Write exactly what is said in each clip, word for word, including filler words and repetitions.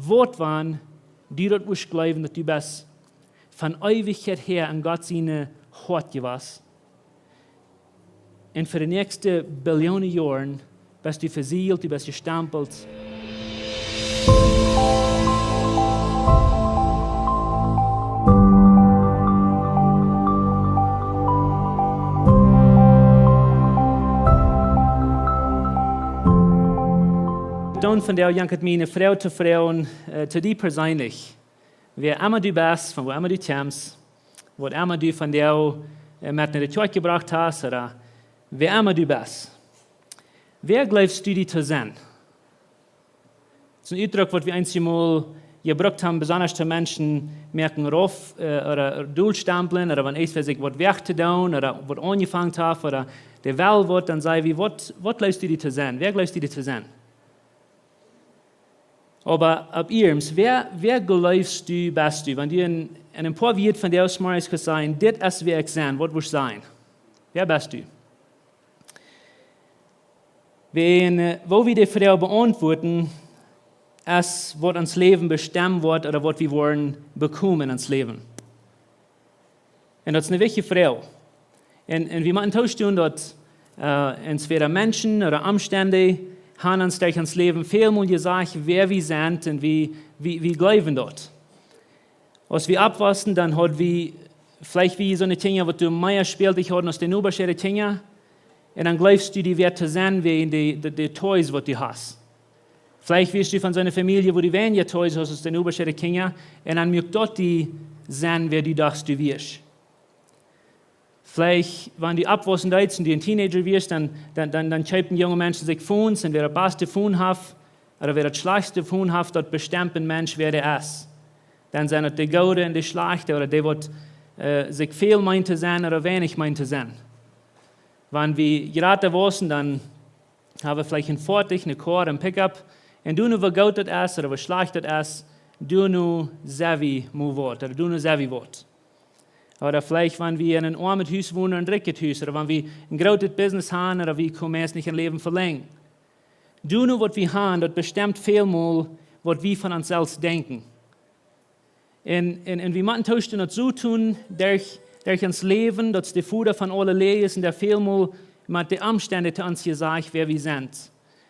Waut wan du daut wurscht jleewen, daut du best von Eewichkjeit häa en Gott sien Hoat jewast? Un fa de näakjste Billionen Joaren best du vesieejelt, du best jestampelt. Dan vondoag jankat mie ne Froag to froagen, äh, to die perseenlich. Wäa emma du best, von wua emma du kjemst, waut emma du vondoag, äh, met no de Kjoakj jebrocht hast, ooda wäa emma du best. Wäa jleefst du die to sennen? Daut es een Utdruck, waut wie eenjemol jebrukt haben, besonda to Menschen moaken rauf, äh, ooda dolstamplen, ooda wan eena sikj waut wajch to doonen, ooda waut aunjefongen haft, ooda de Welt waut, dan saj wie, waut, waut jleefst du die to sennen? Wäa jleefst du die to sennen? Oba opp ieescht, wäa, wäa jleefst du, best du? Wan du en, en een poa Wieed vondoag zemorjes kust sajen, dit es wäa ekj sie, waut wurscht du sajen? Wäa best du? Wan, äh, woo wie dee Froag beauntwuaden, es waut ons Läwen bestemmen woat ooda waut wie woaren bekomen en ons Läwen. Un daut es ne wichtje Froag. Un, un wie motten toostoonen daut, äh, entwäda Menschen ooda Omstend han ons derch ons Läwen välmol jesajcht, wäa wie sent un wie, wie, wie jleewen daut. Aus wie oppwossen, dan haud wie, veleicht wie soone Kjinja, waut doa mea Spältich hauden aus de Nobasch äare Kjinja. Un dan jleefst du die wäa to sennen, wäajen de, de, de Toys, waut du hast. Veleicht wieescht du von soone Famielje, wua du weinja Toys hast aus de Nobasch äare Kjinja, un dan muak daut die sennen, wäa du dochst, du wieescht. Veleicht, wan du oppwossen deetst un du een Teenager wieescht, dan, dan, dan, dan kjeepen junge Menschen sikj Phones, un wäa daut baste Phone haft, ooda wäa daut schlajchtste Phone haft, daut bestemmt een Mensch, wäa dee es. Dan sent daut de Goode un de Schlajchte, ooda dee waut, äh, sikj väl meent to sennen ooda weinich meent to sennen. Wan wie jrata wossen, dan ha wie veleicht een Foatich, ne Car, een Pickup. Un doano woo goot daut es, ooda woo schlajcht daut es, doano sent wie mau waut, ooda doano sent wie waut. Ooda veleicht, wan wie en een oamet Hus wonen, een rikjet Hus, ooda wan wie een grootet Business han, ooda wie komen meist nich em Läwen velenjd. Doano waut wie han, daut bestemmt välmol, waut wie von ons selfst denkjen. Un, un, un wie motten toostoonen daut soo doonen, derch, derch ons Läwen, daut es de Voda von aule Läajes un dee välmol met de Omstend to ons jesajcht, wäa wie sent.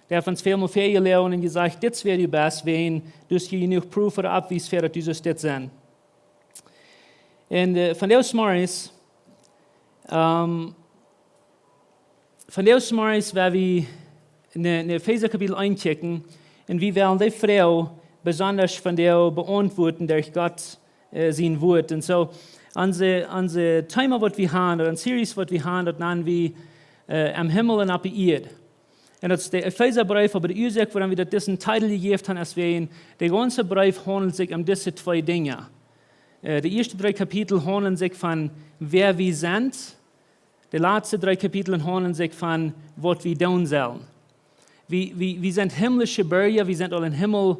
Dee haft ons välmol väajeloagen un jesajcht, dit es wäa du best, wan du hast jenuach Proof ooda Bewies fa daut du sust dit sennen. Un, äh, vondoag zemorjes, ähm, vondoag zemorjes woa wie en, en Efeesa Kapitel eent kjikjen, un wie wellen dee Froag besonda vondoag beauntwuaden derch Gott, äh, sien Wuat. Un soo, onse, onse Thema waut wie han, ooda onse Series waut wie han, daut nanen wie, äh, Em Himmel un opp de Ieed. Un daut es de Efeesa Breef, oba de Uasoak wuarom wie daut disen Titel jejäft han, es wäajen de gaunze Breef haundelt sikj om dise twee Dinja. Äh, de ieeschte dree Kapitel haundlen sikj von wäa wie sent. De latste dree Kapitel haundlen sikj von waut wie doonen sellen. Wie, wie, wie sent himmlische Birja, wie sent aul em Himmel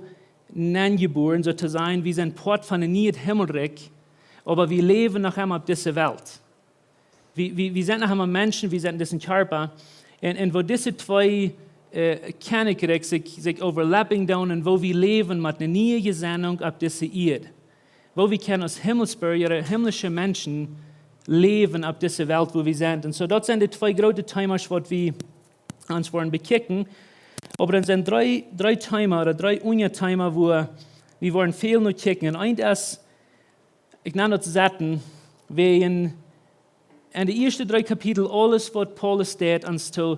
nenjebuaren, soo to sajen. Wie sent Poat von een nieet Himmelrikj, oba wie läwen noch emma opp dise Welt. Wie, wie, wie sent noch emma Menschen, wie sent en disen Kjarpa. Un, un woo dise twee, äh, Kjennichrikj sikj, sikj overlapping doonen un woo wie läwen met eene niee Jesennunk opp dise Ieed. Woo wie kjennen aus Himmelsbirja, himmlische Menschen läwen opp dise Welt, wua wie sent. Un soo, daut sent de twee groote Themas, waut wie ons woaren bekjikjen. Oba dan sent dree, dree Thema ooda dree Unjathema, wua wie woaren väl no kjikjen. Un eent es, ekj nan daut setten, wäajen en de ieeschte dree Kapitel aules waut Paulus deed, ons to,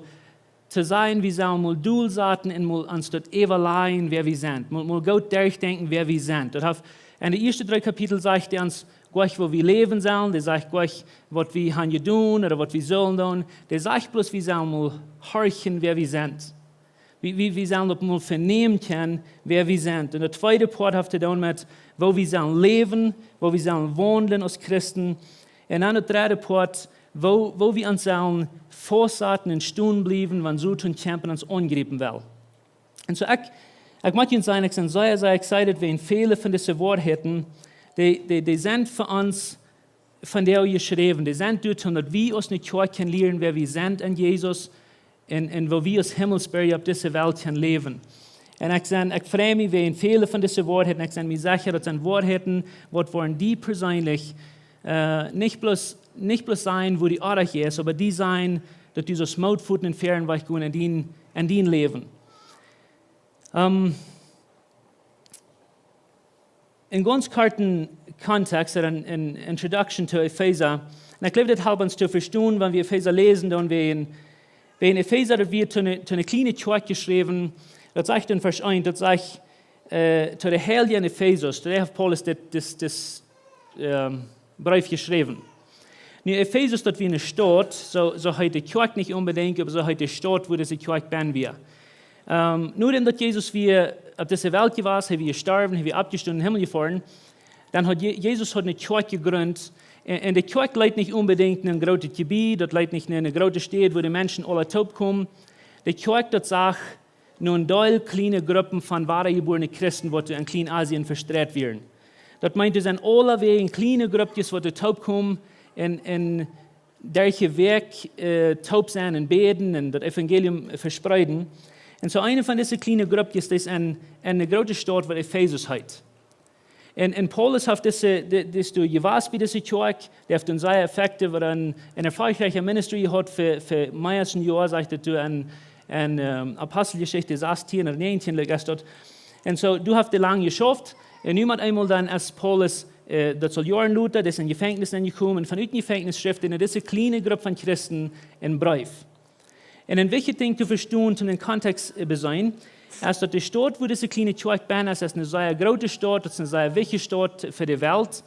to sajen, wie sellen mol dolsaten un mol ons daut äwalajen, wäa wie sent. Mol, mol goot derchdenkjen, wäa wie sent. Daut haft, en de ieeschte dree Kapitel sajcht hee ons goanich, woo wie läwen sellen. Dee sajcht goanich, waut wie han jedonen ooda waut wie sellen doonen. Dee sajcht bloos, wie sellen mol horchen, wäa wie sent. Wie, wie, wie sellen daut mol venämen kjennen, wäa wie sent. Un de tweede Poat haft to doonen met, woo wie sellen läwen, woo wie sellen waundlen aus Christen. Un dan de dredde Poat, woo, woo wie ons sellen faustsaten un stonen bliewen, wan Soton kjemt un ons aungriepen well. Un soo ekj, ekj mott junt sajen, ekj sie sea, sea excited wäajen väle von dise Woarheiten, dee, dee, dee sent fa ons vondoag jeschräwen. Dee sent doa, om daut wie aus ne Kjoakj kjennen lieren, wäa wie sent en Jesus un, un woo wie aus Himmelsbirja opp dise Welt kjennen läwen. Un ekj sie, ekj frei mie wäajen väle von dise Woarheiten. Ekj sie mie secha, daut sent Woarheiten, waut woaren die perseenlich, äh, nich bloos, nich bloos sajen, woo du oajch best, oba dee sajen, daut du saust Moot foten un Fäaren wajchgonen en dien, en dien Läwen. Ähm, een gaunz korten Kontext, een, een Introduction to Efeesa. Un ekj jleew, daut halpt ons to vestonen, wan wie Efeesa läsen, dan wie en, wie en Efeesa, daut wia to eene, to eene kjliene Kjoakj jeschräwen, daut sajcht en Varsch eent, daut sajcht, äh, to de Heilje en Efesus, doa haft Paulus dit, dit, dit, ähm, Breef jeschräwen. Nu, Efesus, daut wia eene Staut, soo, soo heet de Kjoakj nich onbedinjt, oba soo heet de Staut, wua dise Kjoakj bennen wia. Ähm, nodäm daut Jesus wia opp dise Welt jewast, hee wia jestorwen, hee wia oppjestonen, en Himmel jefoaren, dan haud Je-, Jesus haud eene Kjoakj jejrunt. Un, un de Kjoakj leet nich onbedinjt een grootet Jebied, daut leet nich eene groote Staut, wua de Menschen aula toopkomen. De Kjoakj, daut sach no een Deel kjliene Gruppen von wadajebuarne Christen, waut en Kjlien-Asien vestreit wieren. Daut meent, doa sent aulawäajen kjliene Gruppkjes, waut doa toopkomen un, un derch de Wäakj, äh, toop sennen un bäden un daut Evangelium vespreeden. Un soo eene von dise kjliene Gruppkjes, dee es en, en eene groote Staut, waut Efesus heet. Un, un Paulus haft dise, de-, dee es doa jewast bie dise Kjoakj, dee haft een sea effective ooda een, een erfolgreicha Ministry jehaut fa, fa mea aus een Joa, sajcht et doa en, en, ähm, Aposteljeschicht sastieen ooda näajentieen, like, es daut. Un soo, doa haft hee lang jeschauft. Un nu met eemol dan, aus Paulus, äh, daut es aul Joaren lota, dee es en Jefenkjnis nenjekomen, un von ut Jefenkjnis schrift hee no dise kjliene Grupp von Christen een Breef. Un een wichtjet Dinkj to vestonen, om dän Kontext, äh, to seenen, es daut de Staut, wua dise kjliene Kjoakj bennen es, es eene sea groote Staut, daut es eene sea wichtje Staut fa de Welt.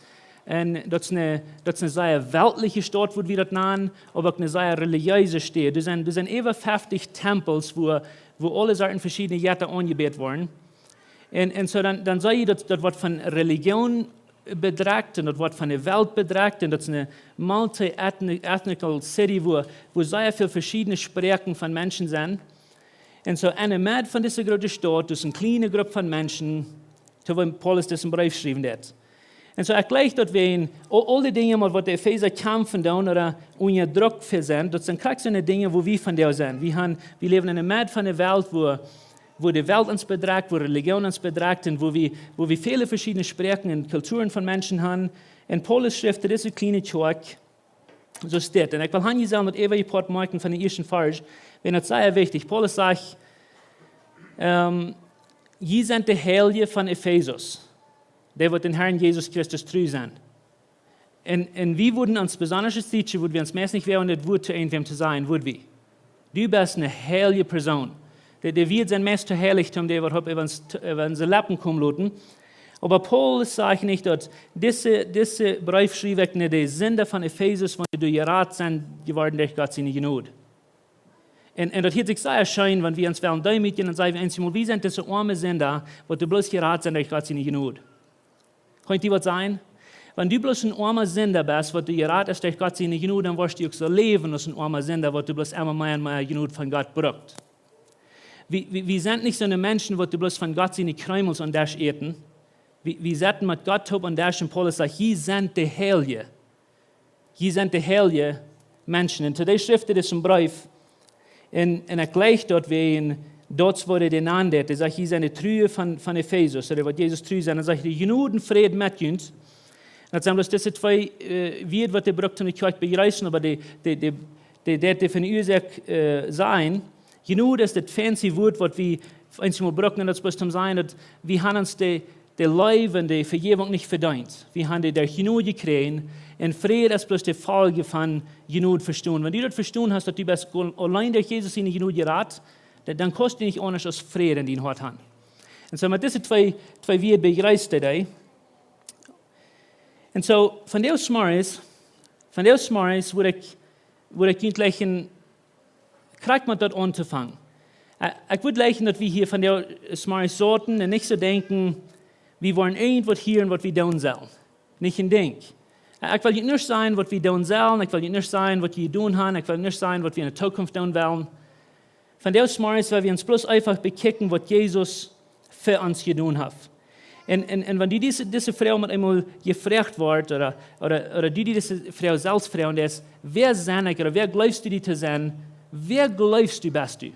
Un daut es eene, daut es eene sea weltliche Staut, woo wie daut nanen, oba uk eene sea relijeese Staut. Doa sent, doa sent äwa feftich Tempels, wua, wua aule Sorten veschiedne Jetta aunjebät woaren. Un, un soo dan, dan sach jie daut, daut woat von Relijoon bedrekjt un daut woat von de Welt bedrekjt un daut es eene multi-ethnical city, wua, wua sea väl veschiedne Sproaken von Menschen sent. Un soo enne Medd von dise groote Staut, doa es eene kjliene Grupp von Menschen, to wäm Paulus disen Breef schriewen deed. Un soo, ekj jleich daut wie en aul, aul dee Dinja, waut de Efeesa kjamfen doonen ooda unja Druck fa sent, daut sent krakjt soone Dinja, wua wie vondoag sent. Wie han, wie läwen enne Medd von eene Welt, wua wua de Welt ons bedrekjt, wua Relijoon ons bedrekjt un wua wie, wua wie väle veschiedne Sproaken un Kulturen von Menschen han. Un Paulus schrift to dise kjliene Kjoakj, soo steit. Un ekj well hia sellen daut äwa een poat moakjen von dän ieeschten Varsch, wiels daut es sea wichtich. Paulus sajcht, ähm, jie sent de Heilje von Efesus, dee waut dän Herrn Jesus Christus tru sent. Un, un wie wudden ons besondasch aus Dietsche, wudd wie ons meist nich woagen, dit Wuat to irjentwäm to sajen, wudd wie? Du best eene heilje Persoon. De, de Wieed sent meist too heilich, om dee äwahaupt äwa ons, äwa onse Leppen komen loten. Oba Paulus sajcht nich daut, dise, dise Breef schrief ekj no de Sinda von Efesus, wan dee jerat sent jeworden derch Gott siene Jnod. Un, un daut hieet sikj sea scheen, wan wie ons wellen deemootjen un sajen, wie eensjemol, wie sent dise oame Sinda, waut doa bloos jerat sent derch Gott siene Jnod. Kaun ekj die waut sajen? Wan du bloos een oama Sinda best, waut doa jerat es derch Gott siene Jnod, dan woascht du uk soo läwen aus een oama Sinda, waut doa bloos emma mea un mea Jnod von Gott brukt. Wie, wie, wie sent nich soone Menschen, waut doa bloos von Gott siene Kjreemels aum Desch äten. Wie, wie setten met Gott toop aum Desch un Paulus sajcht, jie sent de Heilje. Jie sent de heilje Menschen. Un to dee schrift hee disen Breef. Un, un ekj jleich daut wie en, daut woat hee dee nanen deed. Hee sajcht, jie sent de True von, von Efesus, ooda waut Jesus tru sent. Dan sajcht hee, Jnod un Fräd met junt. Un daut sent bloos dise twee, äh, Wieed, waut hee brukt, om de Kjoakj to bejreessen, oba dee, dee, dee, dee, dee, dee von Uasoak, äh, sent. Jnod es daut fancy Wuat, waut wie eensjemol brucken, un daut es bloos om to sajen, daut wie han ons de de Leew un de Vejäwunk nich vedeent. Wie han dee derch Jnod jekjräajen. Un Fräd es bloos de Folj von Jnod vestonen. Wan du daut vestonen hast, daut du best aul-, auleen derch Jesus siene Jnod jerat, dan, dan kaust du nich aundasch aus Fräd en dien Hoat han. Un soo met dise twee, twee Wieed bejreest hee dee. Un soo, vondoag zemorjes, vondoag zemorjes wudd ekj, wudd ekj junt jleichen krakjt met daut auntofangen. Äh, ekj wudd jleichen, daut wie hia vondoag zemorjes sauten un nich soo denkjen, wie woaren irjent waut hieren, waut wie doonen sellen. Nich een Dinkj. Äh, ekj well junt nich sajen, waut wie doonen sellen, ekj well junt nich sajen, waut jie jedonen han, ekj well nich sajen, waut wie en de Tookunft doonen wellen. Vondoag zemorjes, well wie ons bloos eefach bekjikjen, waut Jesus fa ons jedonen haft. Un, un, un wan die dise, dise Froag met eemol jefroacht woat, ooda, ooda, ooda du die dise Froag selfst froagen deist, wäa sie ekj, ooda wäa jleefst du die to sennen, wäa jleefst du best du?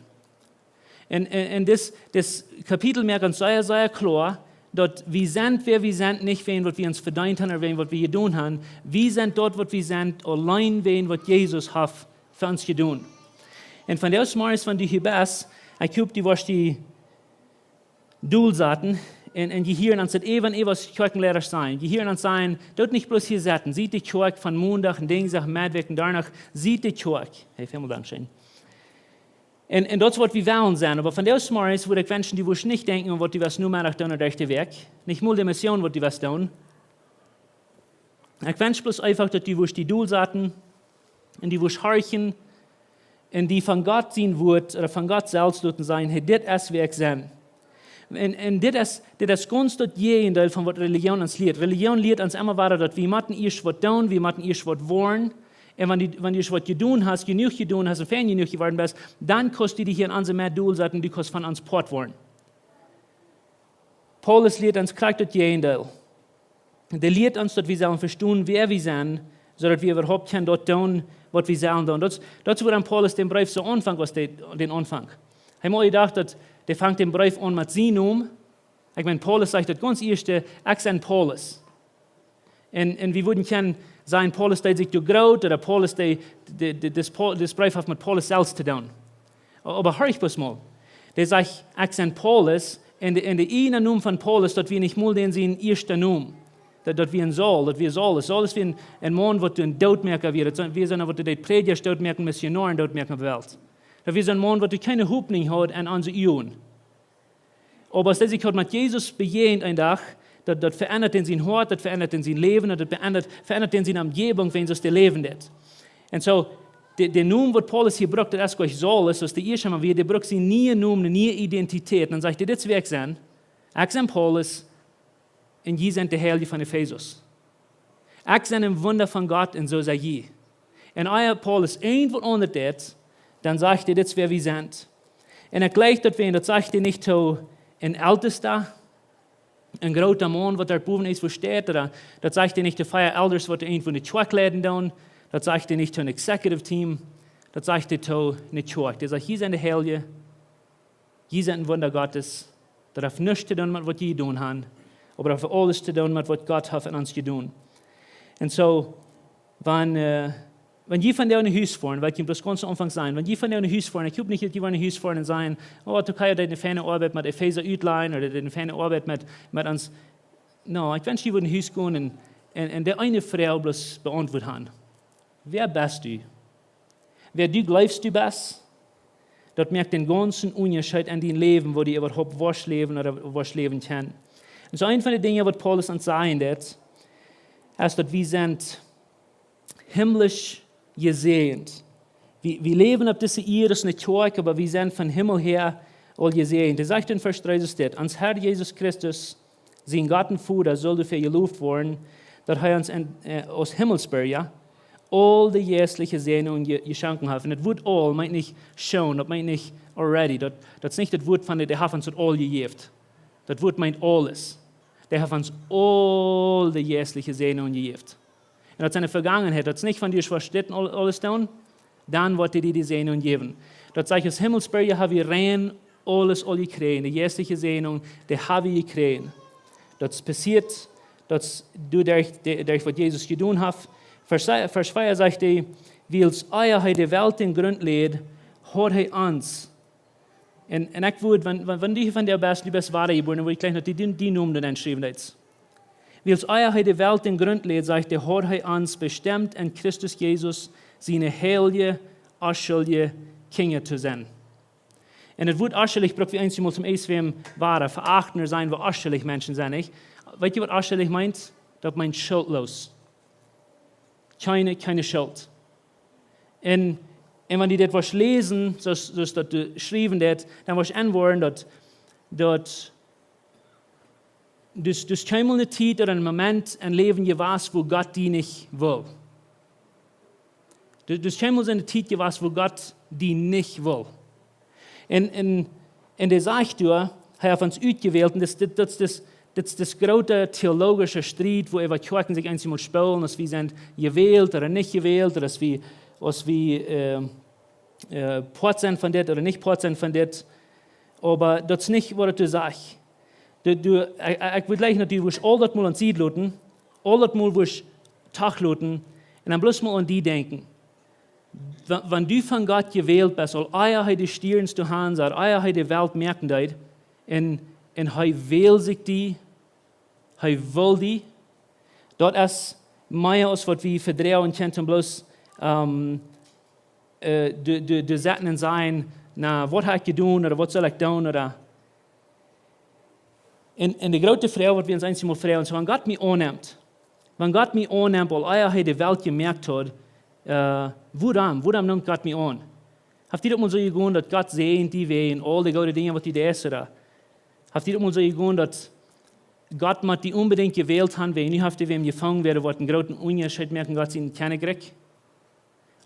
Un, un, un dit, dit Kapitel moakt ons sea, sea kloa, daut wie sent, wäa wie sent, nich wäajen waut wie ons vedeent haben ooda wäajen waut wie jedonen haben. Wie sent daut, waut wie sent, auleen wäajen waut Jesus haft fa ons jedonen. Un vondoag zemorjes, wan du hia best, ekj hop, du woascht die Dol saten un, un jie hieren ons daut äwa un äwa aus Kjoakjenleida sajen. Jie hieren ons sajen, daut nich bloos hia setten. Siet de Kjoakj von Mondach un Dinjsdach, Meddwäakj un Donnadach. Siet de Kjoakj. Hey, väl Dank, Shane. Un, un daut es waut wie wellen sennen. Oba vondoag zemorjes wudd ekj wenschen, du wurscht nich denkjen aun waut du west Nomeddach doonen ooda derch de Wäakj. Nich mol de Mission, waut du west doonen. Ekj wensch bloos eefach, daut du wurscht die Dol saten un du wurscht horchen un die von Gott sien Wort ooda von Gott selfst loten sajen, hey, dit es wäa ekj sie. Un, un dit es, dit es gaunz daut Jäajendeel von waut Relijoon ons lieet. Relijoon lieet ons emma wada, daut wie motten ieescht waut doonen, wie motten ieescht waut woaren. Un wan du, wan du ieescht waut jedonen hast, jenuach jedonen hast un fein jenuach jeworden best, dan kaust du die hia aun onse Medd dol saten, du kaust von ons Poat woaren. Paulus lieet ons krakjt daut Jäajendeel. Dee lieet ons, daut wie sellen vestonen, wäa wie sent, soo daut wie äwahaupt kjennen daut doonen, waut wie sellen doonen. Daut, daut es wuarom Paulus dän Breef soo aunfangt, aus dee, dän aunfangt. Hee mott jedocht, daut dee fangt dän Breef aun met sien Nomen. Ekj meen, Paulus sajcht daut gaunz ieeschte, ekj sie Paulus. Un, un wie wudden kjennen sajen, Paulus deed sikj doa groot, ooda Paulus deed, de, de, dis, Paul, dis Breef haft met Paulus selfst to doonen. Oba horch bloos mol. Dee sajcht, ekj sie Paulus, un de, un de eejna Nomen von Paulus, daut wia nich mol dän sien ieeschta Nomen. Daut, daut wia een Saul, daut wia Saulus. Saulus wia een, een Maun, waut een Dootmoaka wia. Daut wia soon, waut dee Prädjasch dootmoaken, Missionoaren dootmoaken opp de Welt. Daut wia soon Maun, waut kjeene Hopninj haud aun onse Uagen. Oba aus dee sikj haud met Jesus bejäajent een Dach, daut, daut veendat en sien Hoat, daut veendat en sien Läwen, daut veendat, veendat en siene Omjäwunk, wäajen soo aus dee läwen deed. Un soo, de, de Nomen, waut Paulus hia brukt, daut es nich Saulus, soo aus de ieeschta Maun wia, dee brukt sienen nieen Nomen, eene niee Identität. Un dan sajcht hee, dit es wäa ekj sie. Ekj sie Paulus, un jie sent de Heilje von Efesus. Ekj sie een Wunda von Gott un soo sent jie. Un ea Paulus irjent waut aundret deed, dan sajcht hee, dit es wäa wie sent. Un ekj jleich daut wie, daut sajcht hee nich to een Eltesta, een groota Maun, waut doa bowen es, wua steit, ooda daut sajcht hee nich to fief Elders, waut irjentwua eene Kjoakj leiden doonen, daut sajcht hee nich to een Executive Team, daut sajcht hee to eene Kjoakj. Dee sajcht, jie sent de Heilje, jie sent een Wunda Gottes. Daut haft nuscht to doonen met waut jie jedonen haben, oba daut haft aules to doonen met waut Gott haft aun ons jedonen. Un soo, wan, äh, wan jie vondoag no Hus foaren, well ekj bloos gaunz aunfangen sajen, wan jie vondoag no Hus foaren, ekj hop nich, daut jie woaren no Hus foaren un sajen, oh, Tokaja deed eene feine Oabeit met Efeesa utlajen, ooda deed eene feine Oabeit met, met ons. No, ekj wensch, jie wudden no Hus gonen un, un, un de eene Froag bloos beauntwuat haben. Wäa best du? Wäa du jleefst du best, daut moakt dän gaunzen Unjascheet aun dien Läwen, woo du äwahaupt woascht läwen ooda woascht läwen kjennen. Un soo eent von de Dinja, waut Paulus ons sajen deed, es, daut wie sent himmlisch jesäajent. Wie, wie läwen opp dise Ieed aus eene Kjoakj, oba wie sent von Himmel häa aul jesäajent. Hee sajcht en Varsch dree, sajcht dit: Ons Herr Jesus Christus, sien Gott un Voda, saul doafäa jeloft woaren, daut hee ons en, äh, aus Himmelsbirja aul de jeistliche Säajnungen je-, jeschonken haft. Un daut Wuat aul meent nich schon, daut meent nich already. Daut, daut es nich daut Wuat von, dee haft ons daut aul jejäft. Daut Wuat meent aules. Dee haft ons aul de jeistliche Säajnungen jejäft. Un daut es enne Vegangenheit, daut es nich von, du woascht dit un aul-, aules doonen, dan woat hee die de Säajnungen jäwen. Daut sajcht, aus Himmelsbirja hab wie rein aules aul jekjräajen, de jeistliche Säajnung, dee hab wie jekjräajen. Daut es passieet, daut es doaderch, de-, derch waut Jesus jedonen haft. Varsch, Varsch vea sajcht hee, wiels ea hee de Welt dän Grunt läd, haud hee ons. Un, un ekj wudd, wan, wan, wan du hia vondoag best, du best wadajebuaren, dan wudd ekj jleich noch die, die, die Nomen doa nenschriewen, daut. Wiels ea hee de Welt dän Grunt läd, sajcht hee, haud hee ons bestemt en Christus Jesus, siene heilje, onschuldje Kjinja to sennen. Un daut Wuat onschuldich bruck wie eensjemol toom eescht wäm wada, verachten ooda sajen, woo onschuldich Menschen sent, nich? Weet jie, waut onschuldich meent? Daut meent schultloos. Kjeene, kjeene Schult. Un, un wan du dit woascht läsen, soo aus, soo aus daut doa jeschräwen steit, dan woascht du enwoaren, daut, daut, du hast, du hast kjeenmol eene Tiet ooda een Moment em Läwen jewast, wua Gott die nich well. Du, du hast kjeenmol soone Tiet jewast, wua Gott die nich well. Un, un, un dee sajcht doa, hee haft ons utjewält, un daut, daut, daut, daut, daut es daut groote theologische Striet, wua äwa Kjoakjen sikj eensjemol spoolen, aus wie sent jewält ooda nich jewält, ooda aus wie, aus wie, äh, äh, Poat sent von dit ooda nich Poat sent von dit. Oba daut es nich waut et sajcht. Du, du, ekj, ekj wudd jleichen daut du wurscht aul daut mol aun Sied loten, aul daut mol wurscht tach loten, un dan bloos mol aun die denkjen. Wa-, wan du von Gott jewält best, aul ea hee de Stierns to han sat, ea hee de Welt moaken deed, un, un hee wäld sikj die, hee wull die, daut es mea aus waut wie vedroagen kjennen, bloos, ähm, äh, de, de, de sitten un sajen, na, waut hab ekj jedonen, ooda waut saul ekj doonen, ooda. Un, un de groote Froag, waut wie ons eensjemol froagen, es, wan Gott mie aunnemt, wan Gott mie aunnemt, aul ea hee de Welt jemoakt haud, äh, wuarom, wuarom nemt Gott mie aun? Haft die daut mol soo jegonen, daut Gott säajent die wäajen aul de goode Dinja, waut du deist, ooda? Haft die daut mol soo jegonen, daut Gott mott die onbedinjt jewält han, wäajen nu haft hee wäm jefungen, wäa woat een grooten Unjascheet moaken en Gott sien Kjennichrikj?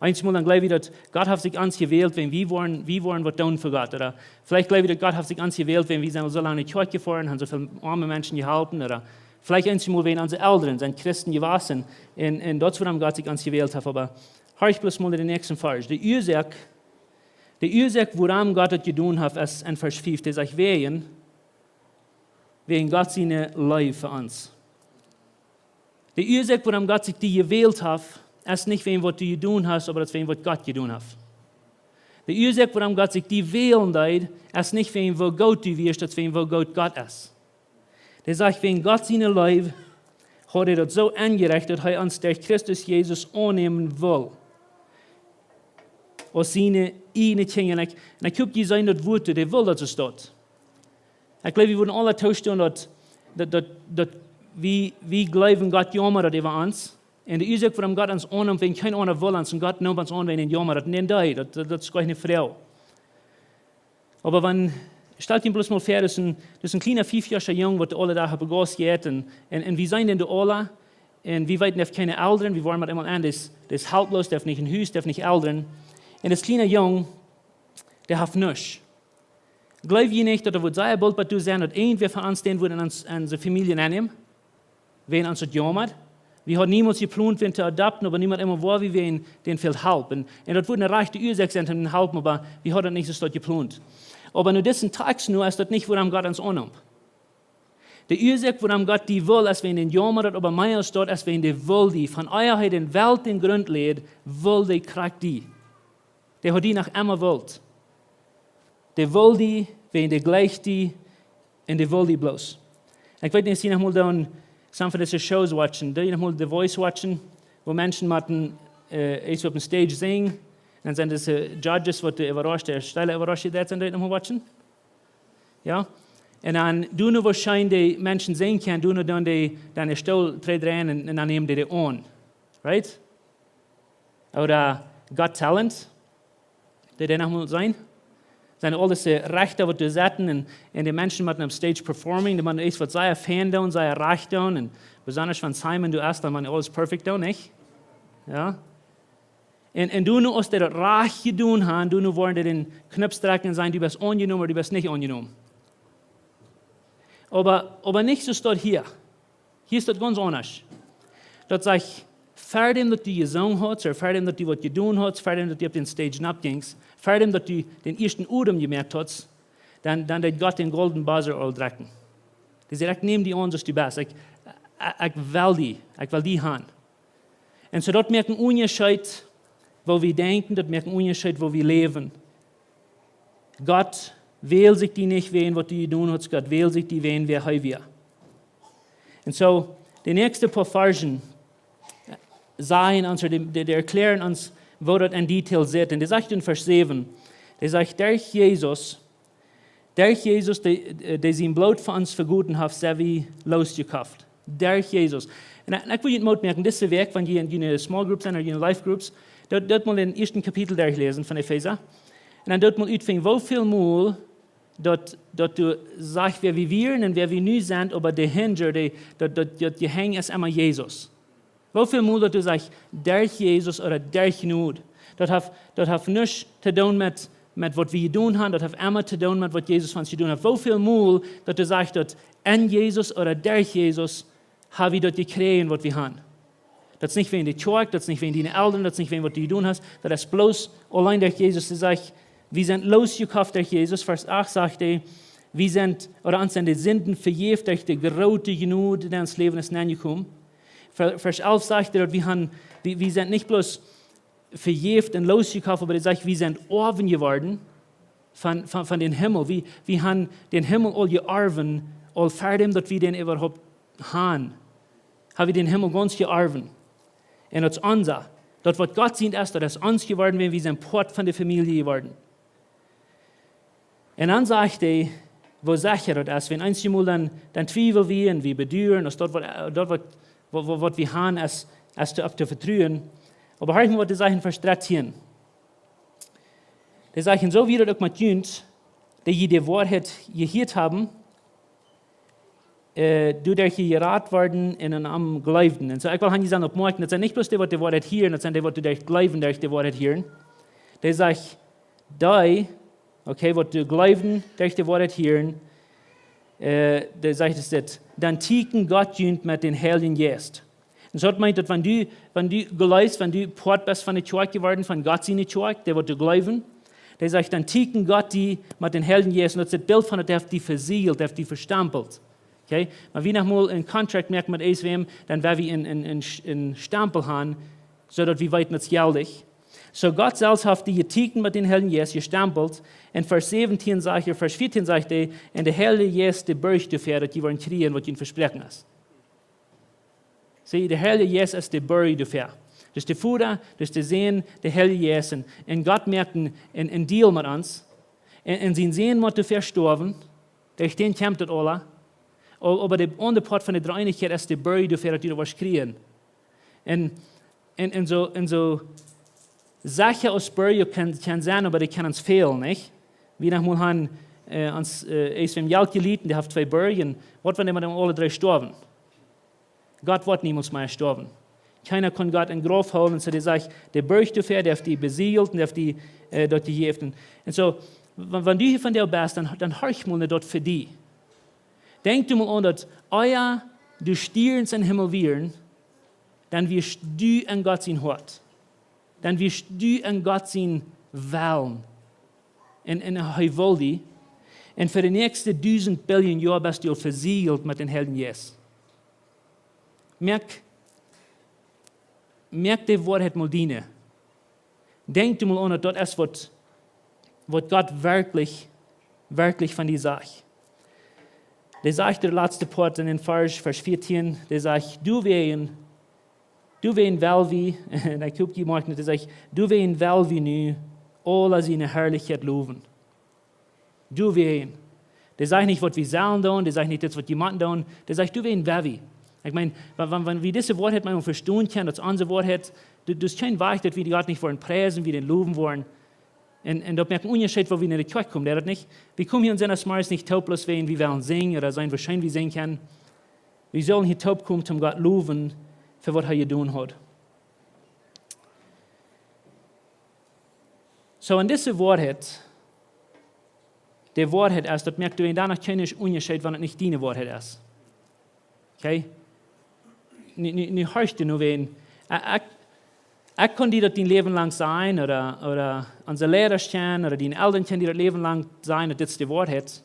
Eensjemol dan jleew wie, daut Gott haft sikj ons jewält, wäajen wie woaren, wie woaren waut doonen fa Gott. Ooda veleicht jleew wie, daut Gott haft sikj ons jewält, wäajen wie sent soo lang no de Kjoakj jefoaren, haben soo väl oame Menschen jeholpen. Ooda veleicht eensjemol wäajen onse Elren sent Christen jewast. Un, un daut es wuarom Gott sikj ons jewält haft. Oba horch bloos mol no dän näakjsten Varsch. De Uasoak, de Uasoak, wuarom Gott daut jedonen haft, es en Varsch fief, dee sajcht, wäajen, wäajen Gott siene Leew fa ons. De Uasoak, wuarom Gott sikj die jewält haft, es nich wäajen waut du jedonen hast, oba daut es wäajen waut Gott jedonen haft. De Uasoak, wuarom Gott sikj die wälen deed, es nich wäajen woo goot du wieescht, daut es wäajen woo goot Gott es. Dee sajcht, wäajen Gott siene Leew haud hee daut soo enjerecht, daut hee ons derch Christus Jesus aunnämen wull aus siene ieejne Kjinja. Un ekj, un ekj hab jeseen daut Wuat, dee wull daut soo steit. Ekj jleew, wie wudden aule toostonen, daut, daut, daut, daut wie, wie jleewen, Gott jaumad daut äwa ons. Un de Uasoak, wuarom Gott ons aunnemt, wäajen kjeen aundra wull ons, un Gott neem ons aun, wäajen hee jaumad daut. Un dan dee, daut, daut, daut es goanich ne Froag. Oba wan, stalt junt bloos mol väa, daut es een, daut es een kjliena fiefjoascha Jung, waut de aule Dach opp de Gauss jeit, un, un, un wie sent dan de aula, un wie weeten, dee haft kjeene Elren, wie woaren met eemol aun, dee es, dee es helploos, dee haft nich een Hus, dee haft nich Elren. Un daut kjliena Jung, dee haft nuscht. Jleew jie nich, daut et wudd sea boolt bat doa sennen, daut irjentwäa von ons dän wudd en ons, en siene Famielje aunnämen? Wäajen ons daut jaumad. Wie hauden niemols jeplont, wäm to adopten, oba nu met eemol woa wie wäajen dän väl Help. Un, un daut wudd ne rajchte Uasoak sennen, dän to halpen, oba wie hauden daut nich soo jeplont. Oba no disen Tekst nu es daut nich, wuarom Gott ons aunnemt. De Uasoak, wuarom Gott die wull, es wäajen dän jaumad daut, oba mea aus daut, es wäajen dee wull die. Von ea hee de Welt dän Grunt läd, wull dee krakjt die. Dee haud die noch emma wult. Dee wull die, wäajen dee jleicht die, un dee wull die bloos. Ekj weet nich, aus jie noch mol doonen, some von dise Shows watchen, doo jie noch mol The Voice watchen, wua Menschen motten, äh, eent opp ne Stage sinjen, dan sent dise Judges, waut de äwarauscht, de Stella äwarauscht, daut sent dee noch mol watchen. Jo? Un dan doonen, woo scheen dee Menschen sinjen kjennen, doonen dan dee, dan de Stool trigj dreien un, un dan nämen dee dee aun. Right? Ooda Got Talent, dee, dee noch mol sennen. Sent aul dise Rechta, waut doa sitten un, un de Menschen motten opp Stage performing, dee motten eent waut sea fein doonen, sea rajcht doonen, un besonda wan Simon doa es, dan motten aules perfekt doonen, nich? Jo? Un, un doonen, aus dee daut rajcht jedonen haben, doonen woaren dee dän Knoop trakjen un sajen, du best aunjenomen, ooda du best nich aunjenomen. Oba, oba nich soo steit hia. Hia es daut gaunz aundasch. Daut sajcht, ver däm daut du jesungen hast, ooda ver däm daut du waut jedonen hast, ver däm daut du opp dän Stage nopp jinjst, ver däm daut du dän ieeschten Odem jemoakt hast, dan, dan deed Gott dän golden buzzer aul drekjen. Dee säd, ekj näm die aun, soo aus du best. Ekj, ekj, ekj well die, ekj well die haben. Un soo daut moakt een Unjascheet, woo wie denkjen, daut moakt een Unjascheet, woo wie läwen. Gott wäld sikj die nich wäajen waut du jedonen hast, Gott wäld sikj die wäajen wäa hee wia. Un soo, de näakjste poa Varschen, äh, sajen ons, dee, dee, dee erkjläaren ons, woo daut en Detail sitt. Un dee sajcht en Varsch säwen, dee sajcht, derch Jesus, derch Jesus, dee, äh, dee sien Bloot fa ons vegoten haft, sent wie loosjekoft. Derch Jesus. Un, un ekj well junt Moot moaken, dise Wäakj, wan jie en june small groups sent ooda june life groups, doot, doot mol dän ieeschten Kapitel derchläsen von Efeesa. Un dan doot mol utfinjen, woo väl mol daut, daut doa sajcht, wäa wie wieren un wäa wie nu sent, oba de Hinja, de, daut, daut, daut Jehenj es emma Jesus. Woo väl mol daut doa sajcht, derch Jesus ooda derch Jnod. Daut haft, daut haft nuscht to doonen met, met waut wie jedonen haben, daut haft emma to doonen met waut Jesus fa ons jedonen haft. Woo väl mol daut doa sajcht, daut en Jesus ooda derch Jesus ha wie daut jekjräajen, waut wie haben. Daut es nich wäajen de Kjoakj, daut es nich wäajen diene Elren, daut es nich wäajen waut du jedonen hast, daut es bloos auleen derch Jesus, dee sajcht, Wie sent losjekoft derch Jesus. Varsch acht sajcht hee, wie sent, ooda ons sent de Sinden vejäft derch de groote Jnod, dee en ons Läwen es nenjekomen. Varsch alf sajcht hee, daut wie han, wie, wie sent nich bloos vejäft un losjekoft, oba hee sajcht, wie sent Oawen jeworden von, von, von dän Himmel. Wie, wie han dän Himmel aul jeorwen, aul ver däm daut wie dän äwahaupt han, ha wie dän Himmel gaunz jeorwen. Un daut es onsa. Daut waut Gott sient es, daut es ons jeworden, wan wie sent Poat von de Famielje jeworden. Un dan sajcht hee, woo secha daut es, wan eenjemol dan, dan twiewel wie un wie beduaren, aus daut waut, daut waut, waut, waut, waut wie han es, es to, opp to vetruen. Oba horch mol waut dee sajcht en Varsch dartieen. Dee sajcht, soo wia daut uk met junt, dee jie de Woarheit jehieet haben, äh, doaderch jie jerat worden un aun am jleewden. Un soo, ekj well hia sennen oppmoakjen, daut sent nich bloos dee waut de Woarheit hieren, daut sent dee waut doaderch jleewen, derch de Woarheit hieren. Dee sajcht, dee, okay, waut doa jleewen, derch de Woarheit hieren, äh, dee sajcht es dit, dan tieekjent Gott junt met dän Heiljen Jeist. Un soo daut meent daut, wan du, wan du jleefst, wan du Poat best von de Kjoakj jeworden, von Gott siene Kjoakj, dee waut doa jleewen, dee sajcht, dan tieekjent Gott die met dän Heiljen Jeist, un daut es daut Bilt von daut, dee haft die vesieejelt, dee haft die vestampelt. Okay? Wan wie noch mol een Contract moaken met eent wäm, dan woa wie een, een, een, een Stampel han, soo daut wie weeten, daut es jeltich. Soo Gott selfst haft die jetieekjent met dän Heiljen Jeist, jestampelt, un Varsch säwentieen sajcht, Varsch vieetieen sajcht hee, un de Heilje Jeist es de Borj doafäa, daut jie woaren kjrieen waut jie vesproaken es. See, de Heilje Jeist es de Borj doafäa. Dus de Voda, dus de Sän, de Heilje Jeist. Un, un Gott moakt een, een, een Deal met ons. Un, un sien Sän mott doafäa stoawen. Derch dän kjemt daut aula. O-, oba de aundre Poat von de Dreeeenichkjeit es de Borj doafäa, daut jie daut woaren kjrieen. Un, un, un soo, un soo secha aus Borj kaun, kaun sennen, oba dee kaun ons fälen, nich? Wie noch mol han, äh, ons, äh, eent wäm Jelt jeleent, dee haft twee Borj, un waut wan dee met dän aule dree stoawen? Gott woat niemols mea stoawen. Kjeena kaun Gott em Grauf hoolen, un soo dee sajcht, de Borj doafäa, dee haft die vesieejelt un dee haft die, äh, daut jejäft. Un, un soo, wan, wan du hia vondoag best, dan, dan horch mol no daut fa die. Denkj du mol aun daut, ea du stierns em Himmel wieren, dan wieescht du en Gott sien Hoat. Dan wieescht du en Gott sien Wellen. Un, un hee well die. Un fa de näakjste dusent biljoon Joa best du aul vesieejelt met dän Heiljen Jeist. Moak, moak de Woarheit mol diene. Denkj du mol aun, daut es waut, waut Gott werkjlich, werkjlich von die sajcht. Dee sajcht, de latste Poat en dän Varsch, Varsch vieetieen, dee sajcht, doawäajen, doawäajen well wie, un ekj hop, jie moakjen daut, dee sajcht, doawäajen well wie nu aula siene Harlichkjeit lowen. Doawäajen. Dee sajcht nich, waut wie sellen doonen, dee sajcht nich, dit es waut jie motten doonen, dee sajcht, doawäajen well wie. Ekj meen, wan, wan, wan wie dise Woarheit mol vestonen kjennen, daut es onse Woarheit, daut, daut es kjeen Wajch, daut wie Gott nich woaren priesen, wie dän lowen woaren. Un, un daut moakt een Unjascheet, wua wie no de Kjoakj komen, deit daut nich? Wie komen hia un sent es meist nich toop bloos wäajen wie wellen sinjen ooda seenen, woo scheen wie sinjen kjennen. Wie sellen hia toop komen, om Gott lowen, fa waut hee jedonen haft. Soo, un dise Woarheit, de Woarheit es, daut moakt doa dan noch kjeen Unjascheet, wan et nich diene Woarheit es. Okay? Nu, nu, nu horch du no wäajen. Ekj, ekj, ekj kaun die daut dien Läwen lang sajen, ooda, ooda onse Liera kjennen, ooda diene Elren kjennen die daut Läwen lang sajen, daut dit es de Woarheit.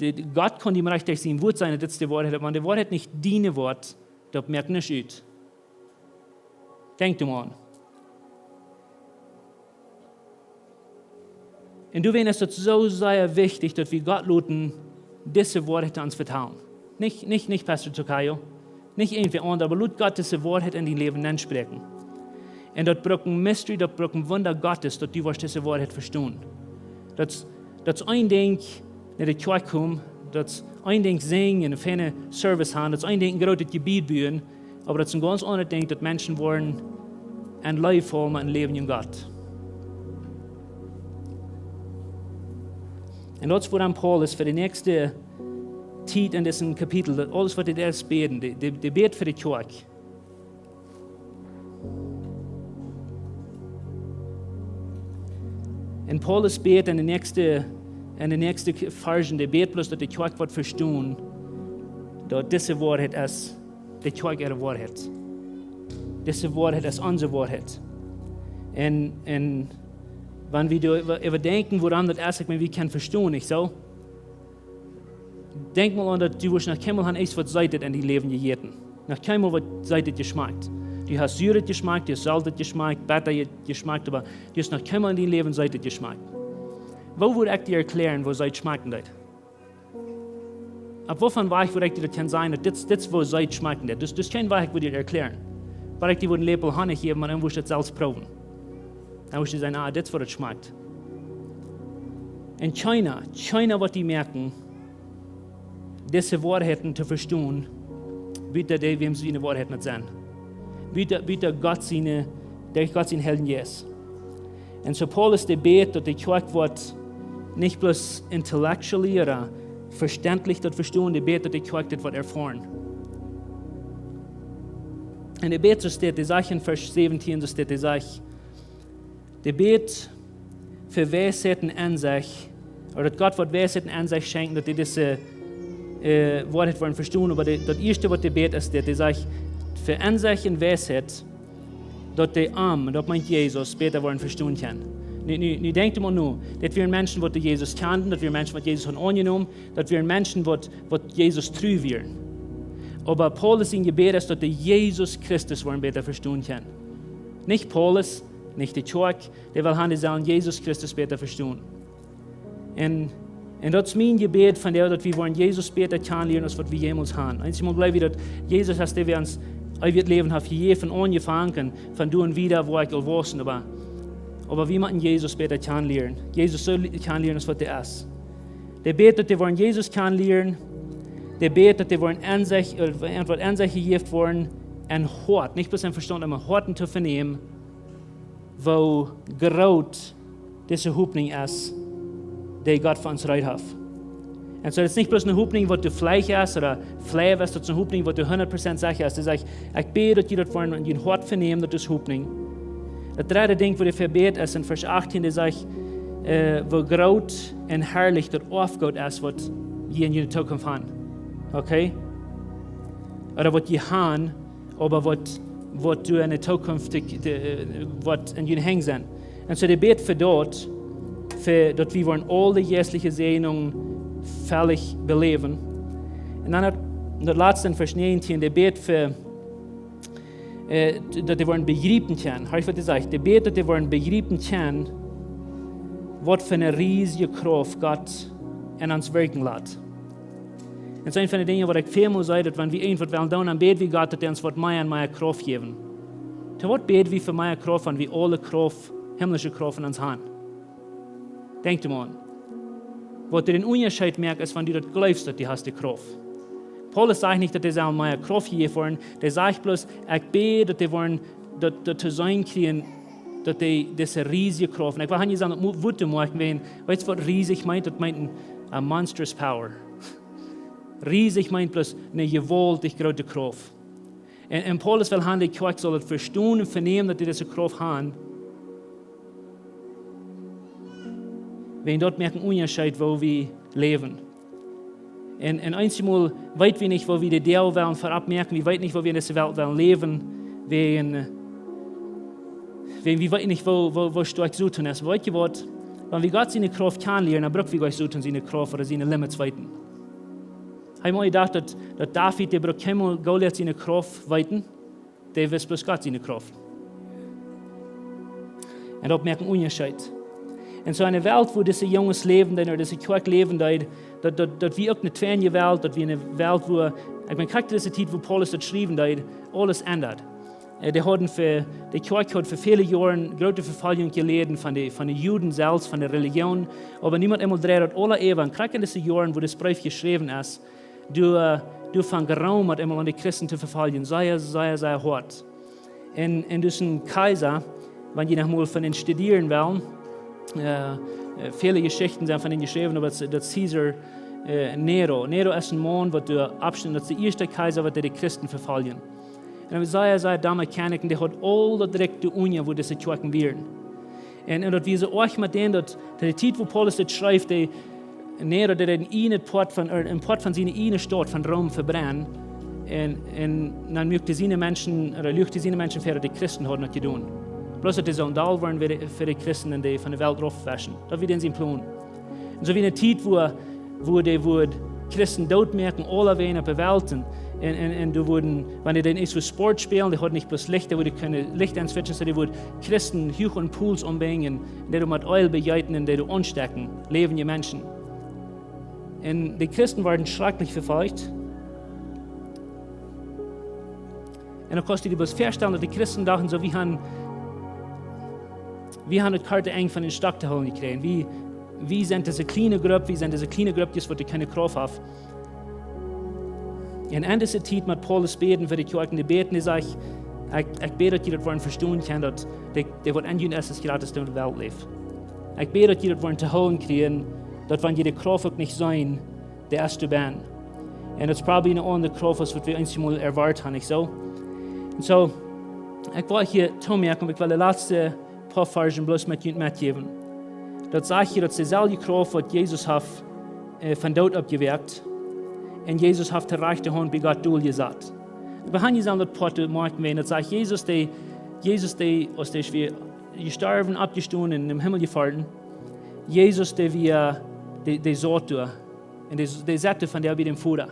De, Gott kaun die mau rajcht derch sien Wort sajen, daut dit es de Woarheit, oba wan de Woarheit nich diene woat, daut moakt nuscht ut. Denkj doaraun. Un doawäajen es daut soo sea wichtich, daut wie Gott loten dise Woarheit ons vetalen. Nich, nich, nich Pastor Tokayo, nich irjentwäa aundra, oba lot Gott dise Woarheit en dien Läwen nenspräakjen. Un daut brukt een Mystery, daut brukt een Wunda Gottes, daut du woascht dise Woarheit vestonen. Daut, daut es een Dinkj, no de Kjoakj komen, daut es een Dinkj sinjen un een feinen Service haben, daut es een Dinkj een grootet Jebied buen, oba daut es een gaunz aundret Dinkj, daut Menschen woaren en Leew faulen met een läwendjen Gott. Un daut es wuarom Paulus fa de näakjste Tiet en disen Kapitel, daut aules waut hee deed es bäden, dee, dee, dee bäd fa de Kjoakj. Un Paulus bäd en de näakjste, en de näakjste K-, Varschen, dee bäd bloos daut de Kjoakj woat vestonen, daut dise Woarheit es de Kjoakj äare Woarheit. Dise Woarheit es onse Woarheit. Un, un Wan wie doa äwa, äwa denkjen, wuarom daut es, ekj meen, wie kjennen vestonen, nich soo? Denkj mol aun daut, du woascht noch kjeenmol han eent waut Seetet en dien Läwen jejäten. Noch kjeenmol waut Seetet jeschmakjt. Du hast Suaret jeschmakjt, du hast Soltet jeschmakjt, Betta je-, jeschmakjt, oba du hast noch kjeenmol en dien Läwen Seetet jeschmakjt. Woo wudd ekj die erkjläaren, woo Seet schmakjen deit? Opp waut von Wajch wudd ekj die daut kjennen sajen, daut dit, dit es woo Seet schmakjen deit? Dus, dus kjeen Wajch wudd ekj die erkjläaren. Oba ekj die wudd een Läpel Honnich jäwen, oba dan wudd ekj daut selfst proowen. Dan wudd ekj sajen, ah, dit es woo daut schmakjt. Un kjeena, kjeena woat die moakjen, dise Woarheiten to vestonen, buta dee, wäm siene Woarheit daut sent. Buta, buta Gott siene, derch Gott sienen Heiljen Jeist. Un soo Paulus, dee bät, daut de Kjoakj woat nich bloos intellectually ooda vestentlich daut vestonen, dee bät, daut de Kjoakj dit woat erfoaren. Un dee bät, soo steit, dee sajcht en Varsch säwentieen, soo steit, dee sajcht, dee bät fa Weisheit un Ensecht, ooda daut Gott woat Weisheit un Ensecht schenkjen, daut dee dise, äh, Woarheit woaren vestonen, oba dee, daut ieeschte waut dee bät es dit, dee sajcht, fa Ensecht un Weisheit, daut dee am, un daut meent Jesus, bäta woaren vestonen kjennen. Nu, nu, nu denkjt mol no, daut wieren Menschen waut dee Jesus kjanden, daut wieren Menschen waut Jesus hauden aunjenomen, daut wieren Menschen waut, waut Jesus tru wieren. Oba Paulus sien Jebäd es, daut dee Jesus Christus woaren bäta vestonen kjennen. Nich Paulus, nich de Kjoakj, dee well han, dee sellen Jesus Christus bäta vestonen. Un, un daut es mien Jebäd von dee, daut wie woaren Jesus bäta kjanen lieren aus waut wie jemols han. Eensjemol jleew wie daut Jesus es dee, wäa ons eewjet Läwen haft jejäft, aunjefongen von doa aun wieda, woo ekj aul wausen, oba, oba wie motten Jesus bäta kjanen lieren. Jesus soo li-, kjanen lieren aus waut hee es. Dee bät, daut dee woaren Jesus kjanen lieren. Dee bät, daut dee woaren Ensecht, äh, waut Ensecht jejäft woaren, en Hoat, nich bloos en Vestaunt, oba Hoaten to venämen, woo groot dise Hopninj es, dee Gott fa ons reed haft. Un soo, daut es nich bloos eene Hopninj, waut doa veleicht es ooda veleicht es, daut es eene Hopninj, waut doa hundat Prozent secha es. Dee sajcht, ekj bäd, daut jie daut woaren en jun Hoat venämen, daut es Hopninj. Daut dredde Dinkj, waut hee fa bät, es en Varsch achttieen, dee sajcht, äh, woo groot un harlich daut Oafgoot es, waut jie en june Tookunft han. Okay? Ooda waut jie han, oba waut, waut doa en de Tookunft, de, äh, waut en june Henj sent. Un soo dee bät fa daut, fa daut wie woaren aul de jeistliche Säajnungen fellich beläwen. Un dan daut, daut latste en Varsch näajentieen, dee bät fa, äh, daut dee woaren bejriepen kjennen. Hia es waut hee sajcht, dee bät, daut dee woaren bejriepen kjennen, waut fa eene riesje Krauft Gott en ons wirkjen lat. Un daut es eent von de Dinja, waut ekj väl mol saj, daut wan wie irjentwaut wellen doonen, dan bäd wie Gott, daut hee ons waut mea un mea Krauft jeft. Too waut bäd wie fa mea Krauft, wan wie aule Krauft, himmlische Krauft en ons han? Denkjt mol aun. Waut doa dän Unjascheet moakt, es, wan du daut jleefst, daut du hast de Krauft. Paulus sajcht nich, daut hee saul mea Krauft jejäft woaren. Hee sajcht bloos, ekj bäd, daut dee woaren, daut, daut to seenen kjrieen, daut dee dise riesje Krauft. Un ekj well hia nich sajen, daut mott, mott moakjen, wan, weetst waut riesich meent? Daut meent een, a monstrous power. Riesich meent bloos eene jewaultich groote Krauft. Un, un Paulus well han, de Kjoakj saul daut vestonen un venämen, daut dee dise Krauft han. Wan daut moakt een Unjascheet, woo wie läwen. Un, un eenjemol weet wie nich, woo wie de Doag wellen verop moakjen. Wie weeten nich, woo wie en dise Welt wellen läwen. Wan, äh, wan wie weeten nich, woo, woo, woo stoakj Soton es. Weetst du waut? Wan wie Gott siene Krauft kjanen lieren, dan bruck wie nich Soton siene Krauft ooda siene Limits weeten. Hab mol jedocht, daut, daut David, dee bruck kjeenmol Goliat siene Krauft weeten. Dee wist bloos Gott siene Krauft. Un daut moakt een Unjascheet. Un soo en eene Welt, wua dise Junges läwen, dee, dise Kjoakj läwen, dee, daut, daut, daut wia uk eene tweede Welt, daut wia eene Welt, wua, ekj meen, krakjt dise Tiet, wua Paulus daut schriewen deed, aules endad. Äh, dee hauden fa, de Kjoakj haud fa väle Joaren groote Vefoljunk jeläden von de, von de Juden selfst, von de Relijoon. Oba nu mott eemol dreien daut aula äwa, un krakjt en dise Joaren, wua dis Breef jeschräwen es, doa, doa funk Room mott eemol aun de Christen to vefoljen. Sea, sea, sea hoat. Un, un dus een Kjeisa, wan jie noch mol von am studieren wellen, äh, äh, väle Jeschichten sent von am jeschräwen, oba daut, daut Caesar, äh, Nero. Nero es een Maun, waut doa oppstunt, daut es de ieeschta Kjeisa, waut de Christen vefoljen. Un hee wia sea, sea domme Kjennich, un dee haud aul daut Rikj doa unja, wua dise Kjoakjen wieren. Un, un daut wia soo oajch met dän, daut, daut de Tiet, wua Paulus dit schreef, dee, Nero, dee deed een Poat von, äh, een Poat von siene ieejne Staut, von Rom, vebrennen. Un, un dan muak hee siene Menschen, ooda luach hee siene Menschen väa, daut de Christen hauden daut jedonen. Bloos daut dee sullen doll woaren fa de, fa de Christen un dee von de Welt raufwischen. Daut wia dän sien Plon. Un soo wia eene Tiet, wua, wua dee wudd Christen dootmoaken, aulewäajen opp de Welt. Un, un, un, un dee wudden, wan dee dan eent fa Sport spälen, dee hauden nich bloos Licht, dee wudden kjeene Licht aunswitchen, soo dee wudden Christen huach un Pools ombrinjen, un dee met Eelj bejeeten un dee aunstekjen, läwendje Menschen. Un de Christen worden schrakjlich vefolcht. Un dan kaust du die bloos väastalen, daut de Christen dochten, soo, wie haben, wie haben daut korte Enj von dän Stock to hoolen jekjräajen. Wie, wie sent dise kjliene Grupp, wie sent dise kjliene Grupp, dee waut kjeene Krauft haft. Un en dise Tiet mott Paulus bäden fa de Kjoakj, dee bät un dee sajcht: "Ekj, ekj bäd, daut jie daut woaren vestonen kjennen, daut dee, dee waut en junt es, es jrata aus dee waut en de Welt läft. Ekj bäd, daut jie daut woaren to hoolen kjrieen, daut wan jie de Krauft uk nich seenen, dee es doa bennen." Un daut es probably eene aundre Krauft aus waut wie eenjemol erwoat haben, nich soo? Un soo, ekj well hia toomoaken, oba ekj well de latste poa Varzen bloos met junt metjäwen. Daut sajcht hia, daut es deeselwje Krauft, waut Jesus haft, äh, vom Doot oppjewakjt. Un Jesus haft de rajchte Haunt bie Gott doljesat. Wie haben hia soo daut Poat moakjen, wan daut sajcht, Jesus, dee, Jesus, dee, aus dee wia jestorwen, oppjestonen un em Himmel jefoaren. Jesus, dee wia, dee, dee saut doa. Un dee, dee saut doa von dee bie dän Voda.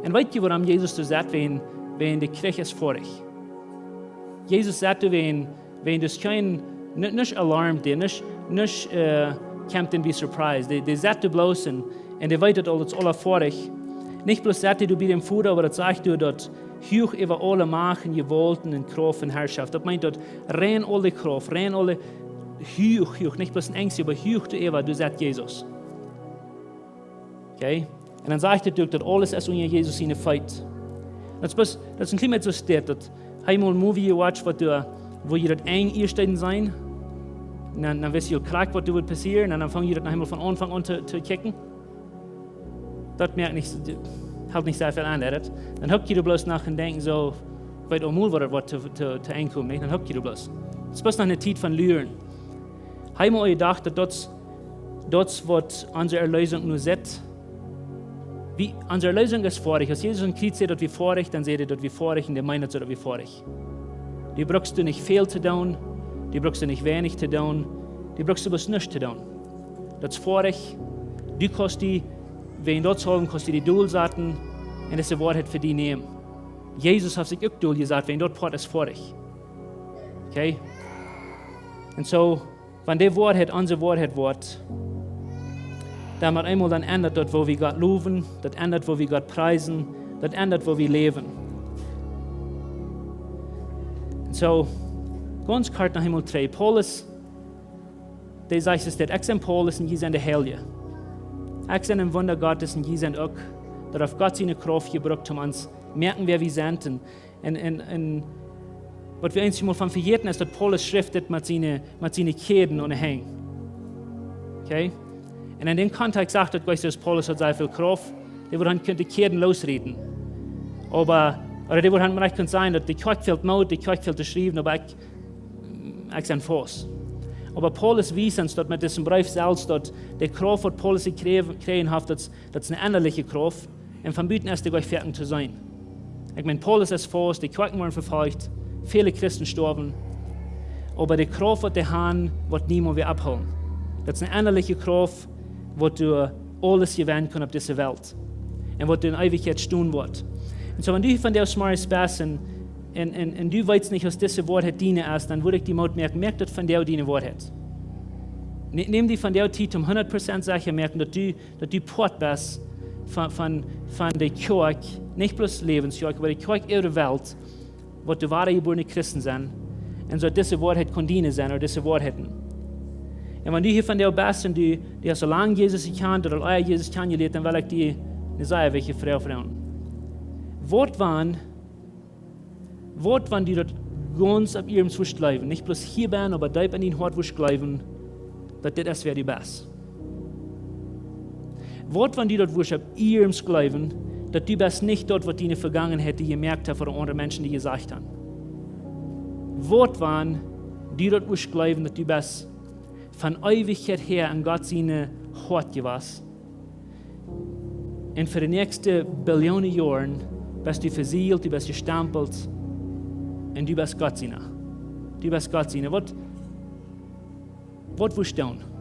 Un weet jie, wuarom Jesus doa saut? Wan, wan de Kjrich es foadich. Jesus saut doa, wan, wan daut kjeen, ni-, nich alarmed, dee nich, nich, äh, kjemt dee bie surprise. Dee, dee saut doa bloos un, un dee weet daut aules aula foadich. Nich bloos saut dee doa bie dän Voda, oba daut sajcht doa, daut huach äwa aule Macht un Jewaulten un Krauft un Harschoft. Daut meent daut rein aule Krauft, rein aule huach, huach, nich bloos een Enj, oba huach doa äwa, doa saut Jesus. Okay? Un dan sajcht daut uk, daut aules es unja Jesus siene Feet. Daut es bloos, daut es een kjlien bät soo steit, daut, hast du mol een movie jewatcht, waut doa, wua jie daut Enj ieescht deeden seenen? Dan, dan wist jie krakjt, waut doa wudd passieren, un dan funk jie daut noch eemol von Aunfank aun to, to kjikjen. Daut moakt nich, helt nich sea väl aun, daut. Dan huck jie doa bloos no un denkjen soo, weet aul mol, waut daut woat to, to, to Enj komen, nich? Dan huck jie doa bloos. Daut es bloos noch eene Tiet von luren. Hast du mol jedocht, daut daut, daut waut onse Erlösung nu sitt? Wie, onse Erlösung es foadich. Aus Jesus aum Kjriez säd, daut wia foadich, dan säd hee, daut wia foadich, un dee meend daut soo, daut wia foadich. Du brukst doa nich väl to doonen, du brukst doa nich weinich to doonen, du brukst doa bloos nuscht to doonen. Daut es foadich. Du kaust die, wan daut soo, kaust du die dolsaten un dise Woarheit fa die nämen. Jesus haft sikj uk doljesat, wan daut Poat es foadich. Okay? Un soo, wan dee Woarheit onse Woarheit woat, dan met eemol dan endat daut, woo wie Gott lowen, daut endat, woo wie Gott priesen, daut endat, woo wie läwen. Un soo, gaunz kort noch eemol trigj. Paulus, dee sajcht, es daut: "Ekj sie Paulus un jie sent de Heilje. Ekj sie een Wunda Gottes un jie sent uk." Daut haft Gott siene Krauft jebrukt, om ons moaken, wäa wie sent. Un, un, un, un waut wie eenjemol von vejäten es, daut Paulus schrift dit met siene, met siene Kjäden aun de Henj. Okay? Un en dän Kontext sajcht daut, weetst du, aus Paulus haud sea väl Krauft, dee wudd han kunt de Kjäden loosrieten. Oba, ooda dee wudd han veleicht kunt sajen, daut de Kjoakj fält Moot, de Kjoakj fält to schriewen, oba ekj, ekj sie faust. Oba Paulus wiest ons daut met disen Breef selfst, daut de Krauft, waut Paulus jekjräajen, jekjräajen haft, daut, daut es eene ennaliche Krauft. Un von buten es dee goanich foaken to seenen. Ekj meen, Paulus es faust, de Kjoakjen woaren vefolcht, väle Christen stoawen. Oba de Krauft, waut dee han, woat niemols wada opphoolen. Daut es eene ennaliche Krauft, waut doa aules jewennen kaun opp dise Welt. Un waut doa en Eewichkjeit stonen woat. Un soo, wan du vondoag zemorjes best un, un, un, un du weetst nich, aus dise Woarheit diene es, dan wudd ekj die Moot moaken, moak daut vondoag diene Woarheit. Ne-, nemm die vondoag Tiet, om hundat Prozent secha moaken, daut du daut du Poat best von, von, von de Kjoakj, nich bloos Läwens Kjoakj, oba de Kjoakj äwa de Welt, waut de woare jebuarne Christen sent, un soo daut dise Woarheit kunn diene sennen, ooda dise Woarheiten. Un wan du hia vondoag best un du, du hast aul lang Jesus jekjant, ooda aul ea Jesus kjanen jelieet, dan well ekj die eene sea wichtje Froag froagen. Waut wan Waut wan du daut gaunz opp iernst wurscht jleewen, nich bloos hia bennen, oba deep en dien Hoat wurscht jleewen, daut dit es, wäa du best? Waut wan du daut wurscht opp iernst jleewen, daut du best nich daut, waut diene Vegangenheit die jemoakt haft, ooda aundre Menschen die jesajcht haben? Waut wan du daut wurscht jleewen, daut du best von Eewichkjeit häa en Gott sien Hoat jewast? Un fa de näakjste Billionen Joaren best du vesieelt, du best jestampelt un du best Gott siena. Du best Gott siene. Waut wurscht doonen?